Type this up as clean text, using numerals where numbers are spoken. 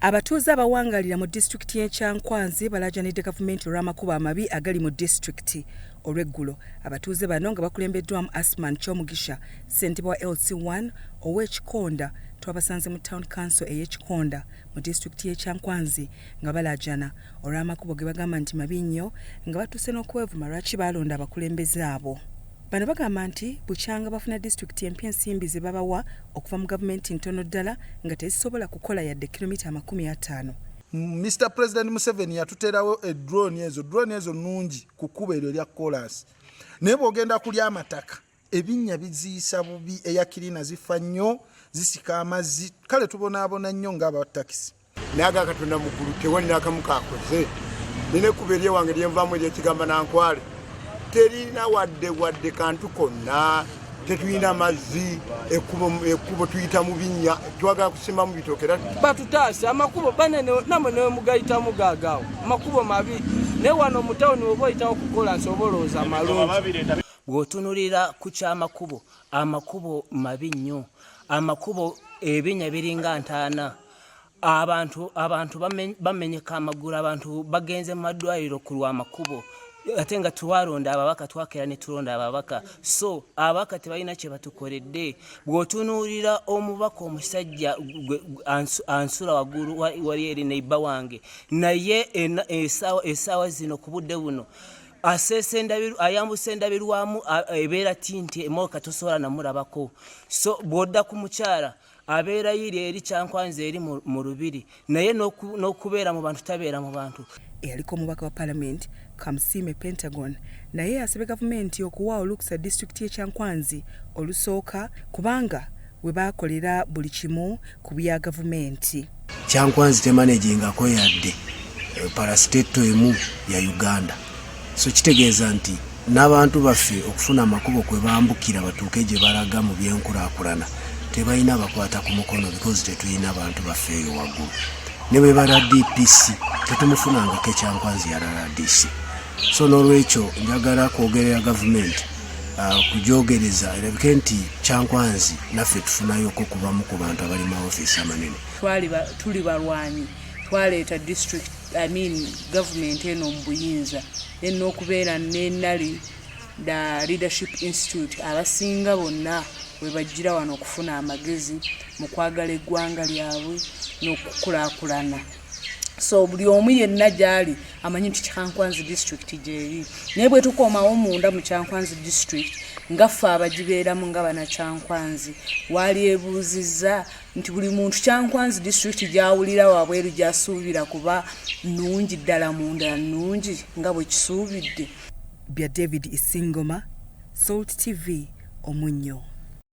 Abatuuze abawangalira mu disitulikiti y'e Kyankwanzi balaajanidde gavumenti olw'amakubo amabi agali mu disitulikiti. Olweggulo, abatuuze bano nga bakulembeddwamu Asman Kyomugisha, ssentebe wa LC1 ow'e Kikonda, twabasanze mu Town Council ey'e Kikonda mu disitulikiti y'e Kyankwanzi nga balaajana olw'amakubo ge bagamba nti mabi nnyo nga batuuse n'okwevuma lwaki baalonda abakulembeze abo. Bano bagamba nti bukyanga bafuna disitulikiti empya ensimbi ze babawa okuva mu gavumenti ntono ddala nga tezisobola kukola yadde kilomita 50. Mr President Museveni yatuterawo e drone ezo. Drone ezo nungi ku kkubo eryo erya koolaasi, naye bw'ogenda kulya amataka ebinnya biziisa bubi, eya kirina zifa nnyo, zisika amazzi, kale tubonaabona nnyo ng'abatakisi. Naye aga Katonda mu ggulu tewali n'akamu kakoze. Nina ekkubo eryewange lyenvaamu eryekigamba nankwale terina wadde wadde kantu konna, tetulina mazzi, ekkubo tuyita mu binnya, twagala kusimbamu bitooke era batutaase amakubo banene namwe nemugayitamu gaagaawo amakubo mabi, naye wano mu tawuni oba oyitawo kukola nsobola olowooza malungi. Bw'otunulira ku kyamakubo, amakubo mabi nnyo, amakubo ebinnya biringa ntaana, abantu bamenyeka amagulu, abantu bagenze mu maddwaliro ku lw'amakubo, ate nga twalonda ababaka, twakera ne tulonda ababaka, so ababaka tebalina kye batukoledde. Bw'otunuulira omubaka omusajja ansula waggulu wali eri neighbor wange, naye essaawa zino ku budde buno aseesa endabiru, ayambusa endabirwamu, ebeera tinti, emmotoka tosobola namulabako. So bw'odda ku mukyala abeera yiri eri Kyankwanzi eri mu lubiri, naye n'okubeera mu bantu tabeera mu bantu. Eyaliko omubaka wa palamenti Kamusiime Pentagon naye asabye gavumenti okuwa olukusa disitulikiti y'e Kyankwanzi olusooka kubanga we baakolera buli kimu ku bya gavumenti. Kyankwanzi temanagingako yadde parastatal emu ya Uganda, so kitegeeza nti n'abantu baffe okufuna amakubo kwe bambukira batuuke gye balaga mu byenkulaakulana tebalina bakwata ku mukono, because tetulina bantu baffe eyo waggulu. Ne bwe bala DPC tetumufunangako ekyankwanzi yalala DC. So n'olwekyo njagala kwogerera gavumenti, kujogereza erabike nti Kyankwanzi naffe tufunayoko kubamu ku bantu abali mu ofiisi amanene. Tuli balwanyi, twaleeta district, I mean government eno mu buyinza, n'okubeera nenali the Leadership Institute, abasinga bonna we bajjira wano okufuna amagezi mu kwagala eggwanga lyabwe n'okukulaakulana. So buli omu yenna gy'ali amanyi nti Kyankwanzi District gyeri, naye bwe tukomawo munda mu Kyankwanzi District nga ffe abagibeeramu nga Banakyankwanzi, waali ebuuzizza nti buli muntu Kyankwanzi District gy'awulira wabweru gy'asuubira kuba nnungi, ddala munda nnungi nga bwe kisuubidde? Bya David Isingoma, Salt TV, Omunnyo.